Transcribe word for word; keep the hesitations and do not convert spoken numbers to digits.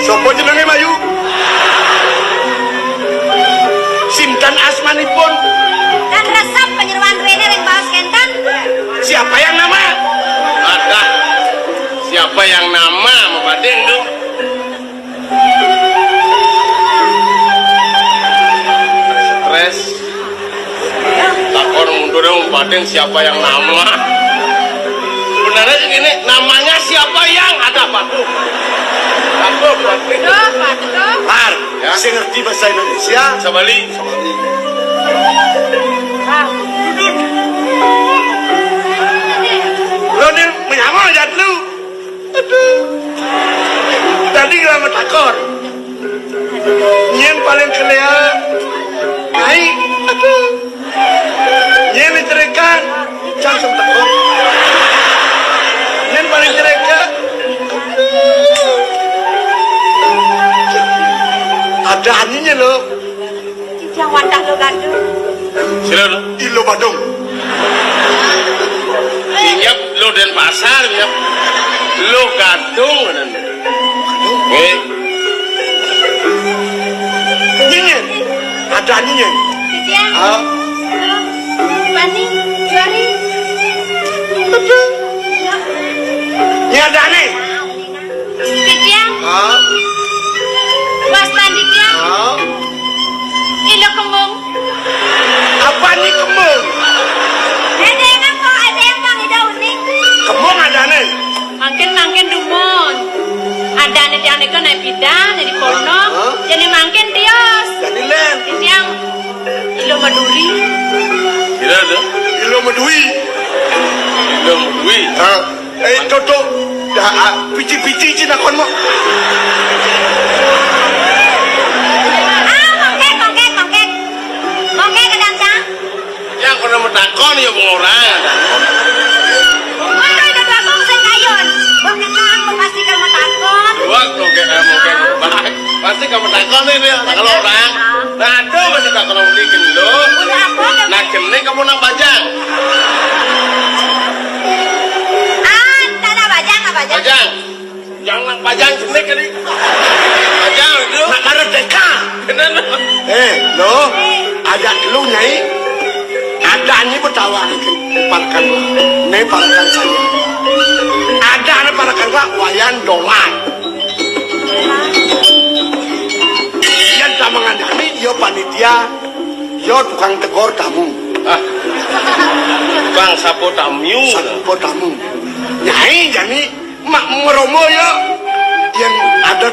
Sapa jenenge, Mayu? Sinten asmanipun? Kan resep panyeroan rene ring baos kenten. Siapa yang nama? Ada. Siapa yang nama, Mading tuh? Stres. Takon mundur, Mading, siapa yang nama? Sebenarnya sih gini, namanya siapa yang ada, Pak? Aduh, Mading. Duh, Pak, duh. Par, ya, sing ngerti bahasa Indonesia. Sabali. Sabali. Lo nih menyama aja lu. Aduh. Tadi nggak takon. Nyen paling kelea. Ai. Aduh. Nyen cerekan. Cang sem takon. Nyen paling cerekan. Ada aninya lo. Yang wadah lo gaduh. Sira lo. Ilo Badung. Inggap lo Denpasar, inggap. Lo Gadung, ngoten. Nggih. Nyinyir. Ada nyinyir. Titiang. Ah. Pani, Jari. Betul. Nyadane. Titiang. Ah. Wastan titiang. Ah. Ilo kembung. Apa ni kembung? Ada yang apa? Ada yang bang, ada unik. Kembung ada nih. Mangkin, mangkin dumun. Ada nih tiang nika naik bidang, jadi kono. Hah? Jadi mangkin tios. Jadi len. Titiang. Ilo Maduri. Kira tuh. Ilo Madui. Ilo Madui. Hah? Eh, Toto, dah, ah, pici-pici ci nakon mo. Ah, mongkek, mongkek, mongkek. Mongkek, kadang cang. Yang kono metakon ya wong orang. Wah, udah bakong sing kayun. Wah, kenang, pasti kamu takon. Wah, mongkek, eh, mongkek. Pasti kamu takon ini, kalau orang. Aduh, masih tak kalau beli gendut. Udah apa? Nah, jenis kamu nang bajang. Ah, tanah bajang, apa bajang? Bajang. Yang nang bajang jenis kali. Bajang itu. Nak merdeka. Bener. Eh, lo, ajak lu, Nyai. Ada ni betawa parekan. Ni parekan saya. Ada ni parekan, Pak, Wayan Dolan. Yang sama ngandani, yo panitia, yo tukang tegor tamu. Ah. Bang, sapo tamu? Sapo tamu. Nyai, jani, mak meromo yo. Yang ada